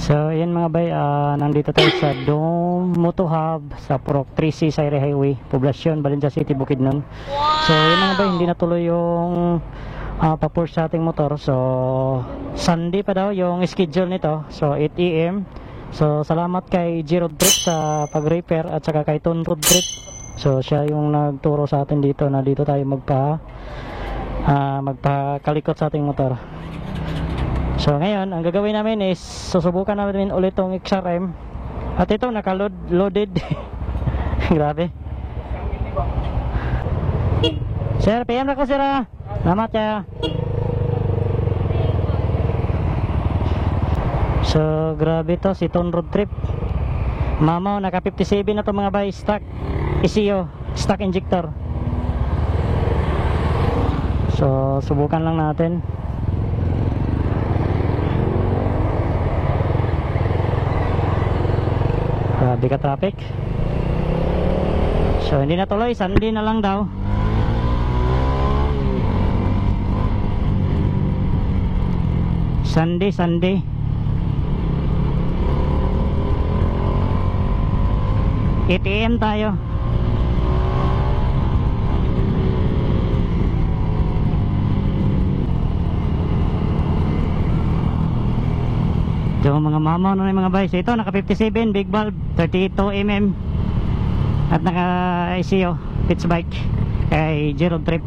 So ayan mga bay, nandito tayo sa Dome Moto Hub sa Purok 3C Sayre Highway, Poblacion, Valencia City, Bukidnon. So ayan mga bay, hindi natuloy yung pa-push sa ating motor. So Sunday pa daw yung schedule nito. So 8 AM. So salamat kay G Road Trip sa pag-repair at saka kay Ton Road Trip. So siya yung nagturo sa atin dito na dito tayo magpakalikot sa ating motor. So ngayon, ang gagawin namin is susubukan namin ulit tong XRM. At ito, naka-load, loaded. Grabe. Sir, PM na ko sir ah. Salamat ya. So grabe to, si Ton Road Trip. Mama, naka 57 na to mga bay, stock ECU, stock injector. So subukan lang natin. Grabe ka traffic. So hindi na tuloy, Sunday na lang daw. Sunday, Sunday. 8 AM tayo. So mga mama na yung mga bay. So ito naka 57 big valve 32 mm at naka ECU pitch bike kay G Road Trip.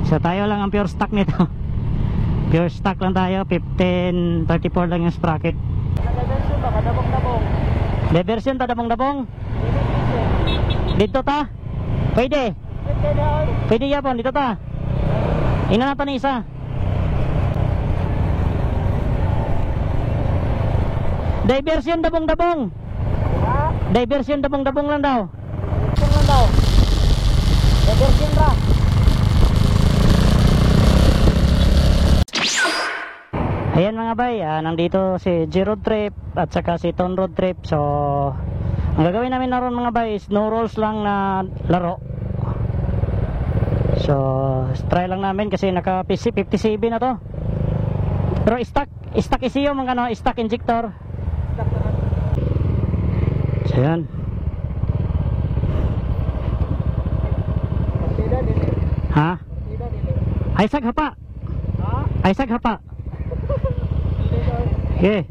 So tayo lang ang pure stock nito. Pure stock lang tayo, 1534 lang yung sprocket. Naka-version ba kadabong-dabong? Diversion ta dabong-dabong. Dito ta. Pwede. Pwede yapon dito ta. Ina na ta ni isa. Diversion dabong-dabong. Diversion dabong-dabong lang daw. Dabong lang daw. Diversion ra. Ayan mga bay, nandito si G Road Trip at saka si Ton Road Trip. So ang gagawin namin na ron mga bay is no rolls lang na laro. So try lang namin kasi naka 57 na to. Pero stock ECU mga ano, stock injector. So yan. Ha? Ay saghapa. Ay saghapa. Okay.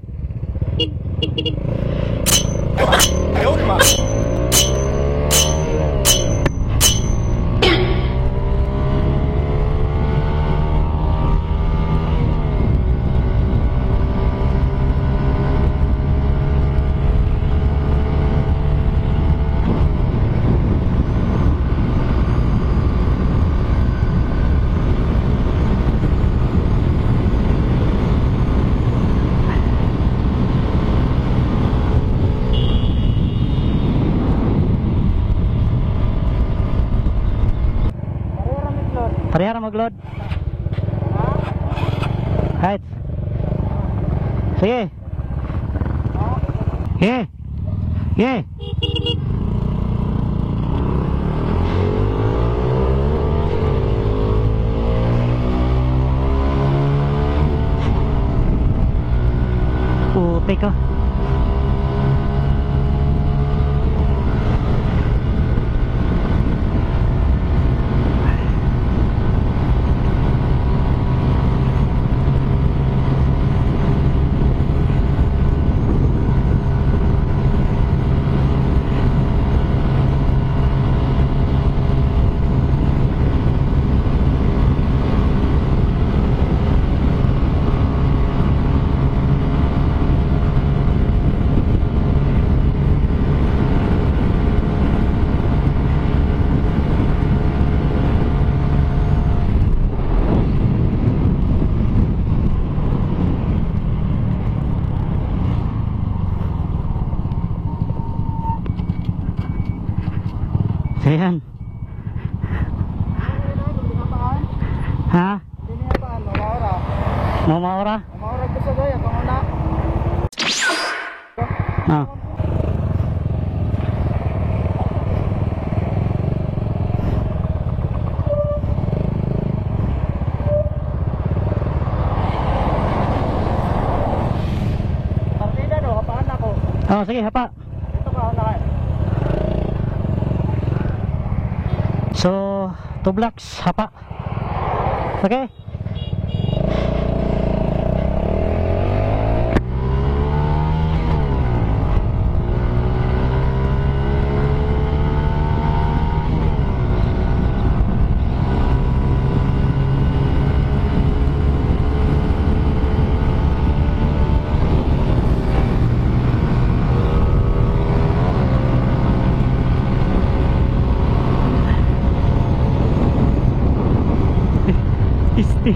Parehara mag-load. Right. Sige. Sige. Sige. Putik ko. Ayan. Ha? Mamaura? Mamaura ko sa gaya, panguna. Ah. Oh, sige, hapa. Ito ka una kay. So, 2 blocks, hapa. Okay. Isti.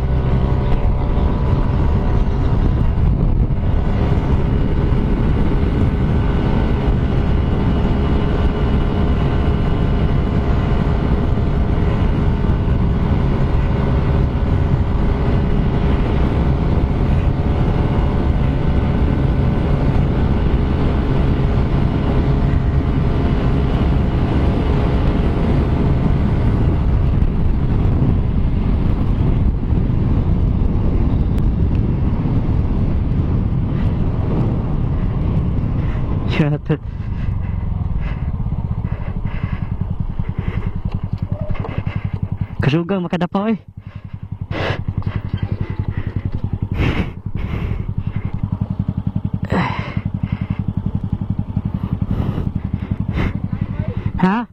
Shit. Kasugang makadapa eh. Ha?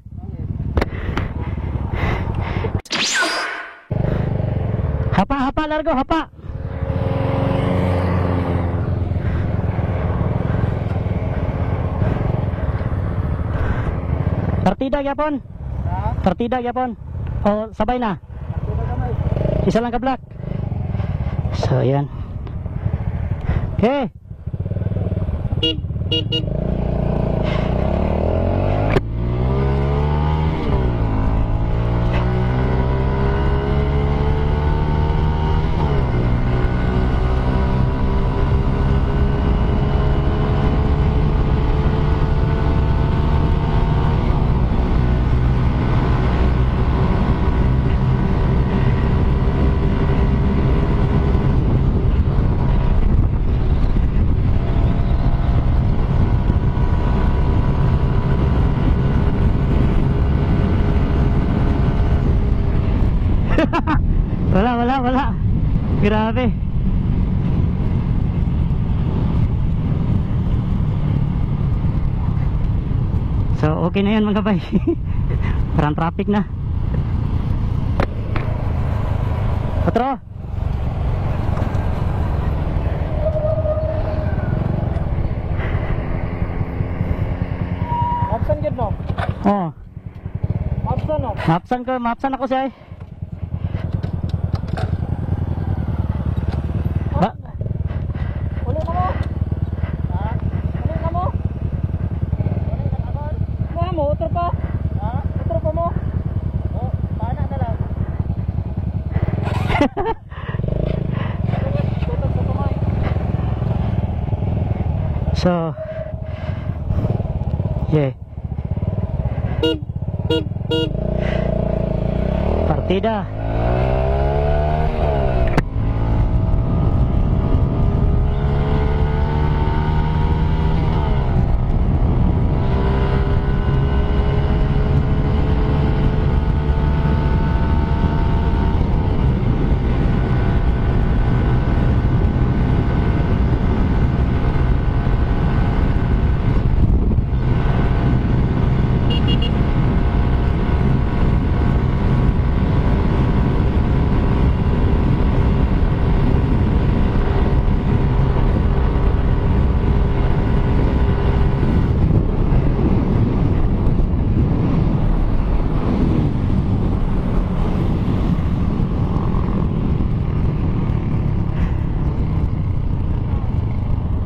Hapa, hapa, largo, hapa. Partida gyapon. Ha? Partida gyapon. O sabay na. Partida gamay. Isa lang ka black. So ayan. Okay. Wala, wala, wala. Grabe. So, okay na yan mga bay. Parang traffic na. Otro. Absan gid no. Oh, Absan no. mapsan ko, mapsan ako siya eh. Ba? Uli na mo. Ha? Uli na mo. Uli na mo. Mo mo utro pa. Ha? Utro pa mo. Oh, pana na lang. Tutog sa kamay. So, yeah. Partida.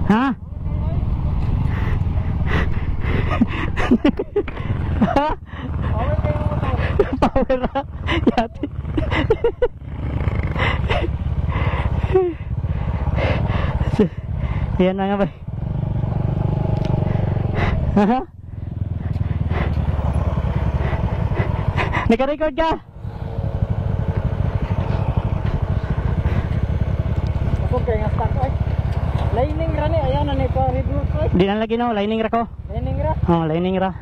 Ha? Power kayo mo to. Power na. Yati. Yan na nga ba? Ha? Naka-record ka? Ako kay nga start ay. Lining ra ni, ayaw na ni pa review ko. Di na lagi no, lining ra ko. Lining ra. Oh, lining ra.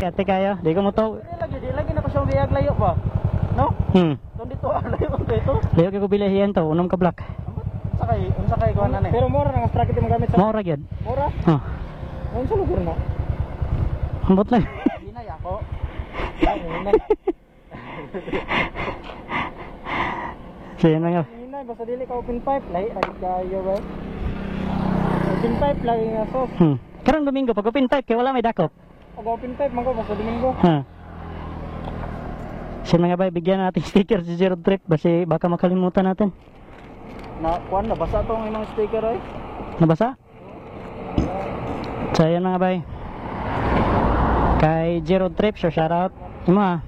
Ate kayo, di ko mo to. Di lagi na ko siyang biyag layo ba. No? Tong dito ah, layo ang dito. Layo kay ko bilihin to, unom ka black. Unsa kay kuan na ni? Pero mura na nga sprocket mo gamit sa. Mao ra gyud. Mura. Oh. Unsa lugar na? Ambot lang. Hinay ako. Ay, hinay. So yun mga Hinay basta dili ka open pipe, lahi ra gid kayo ba. Open pipe lagi nga sauce. Karong Domingo pag open pipe kay wala may dakop. Pag open pipe man ko basta Domingo. Ha. So yun, mga bay, bigyan natin sticker si Zero Trip basi baka makalimutan natin. Na kuan na basa tong imong sticker oy. Nabasa? So ayun, mga bay. Kay Zero Trip, so shout out. Imo ah.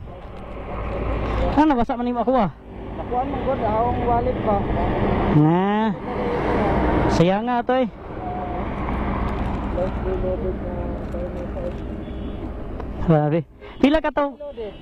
Ah, nabasa man nimo ako ah. Nakuan man gud akong wallet ba. Na. Saya nga to eh. Life reloaded na Grabe. Pila ka to? Loaded.